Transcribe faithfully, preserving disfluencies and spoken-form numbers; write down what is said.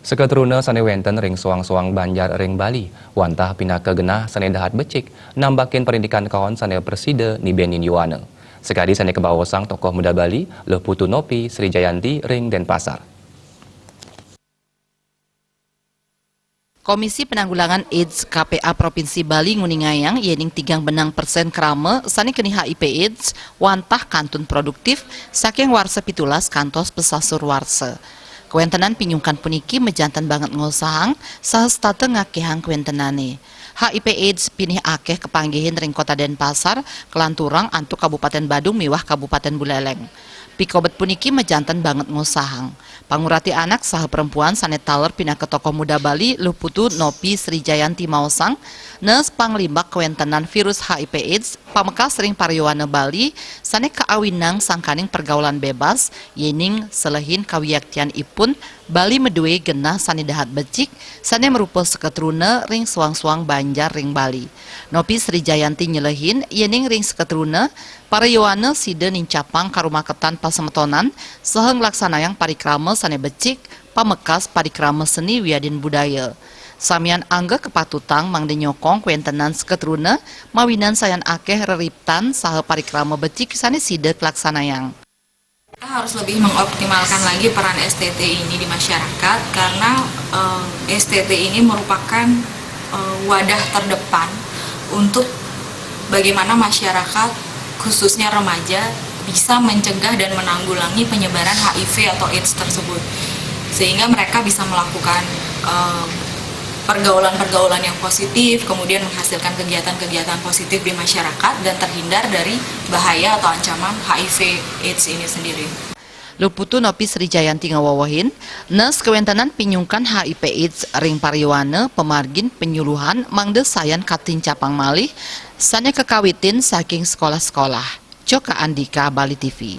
Seketruna sane wenten ring soang-soang banjar ring Bali, wantah pinaka genah sane dahat becik, nambakin parindikan kaon sane prasida nibenin yowana. Sakadi sane kabaosang tokoh muda Bali, Luh Putu Nopi Sri Jayanti ring Denpasar. Komisi Penanggulangan AIDS K P A Provinsi Bali nguningayang yening tigang benang persen krama sane keni H I V AIDS wantah kantun produktif saking warsa pitulas kantos pesasur warsa. Kawentenan pinyungkan puniki majanten banget ngosahang saha setata ngakehang kawentenane. H I V AIDS pinih akeh kapanggihin ring Kota Denpasar, kalanturang antuk Kabupaten Badung miwah Kabupaten Buleleng. Pikobet puniki majanten banget ngosahang. Pangurati anak saha perempuan sane taler pinaka tokoh muda Bali, Luh Putu Nopi Sri Jayanti maosang, nes panglimbak kawentenan virus H I V AIDS pamekas ring paryowana Bali sane kaawinang sangkaning pergaulan bebas, yening selehin kawiaktianipun Bali madue genah sane dahat becik, sane marupa seketruna ring soang-soang banjar ring Bali. Nopi Sri Jayanti nyelehin, yening ring seketruna, paryowana sida nincapang karumaketan pasemetonan saha nglaksanayang parikrama sane becik, pamekas parikrama seni wiadin budaya. Samian angga kapatutang mangda nyokong kawentenan seketruna mawinan sayan akeh reriptan saha parikrama becik sane sida kalaksanayang. Kita harus lebih mengoptimalkan lagi peran S T T ini di masyarakat karena eh, S T T ini merupakan eh, wadah terdepan untuk bagaimana masyarakat, khususnya remaja, bisa mencegah dan menanggulangi penyebaran H I V atau AIDS tersebut, sehingga mereka bisa melakukan eh, pergaulan-pergaulan yang positif, kemudian menghasilkan kegiatan-kegiatan positif di masyarakat dan terhindar dari bahaya atau ancaman H I V AIDS ini sendiri. Luh Putu Nopi Sri Jayanti ngawewehin, nes kawentenan pinyungkan H I V AIDS ring paryowana pamargin penyuluhan mangda sayan katincapang malih sane kakawitin saking sekolah-sekolah. Coka Andika, Bali T V.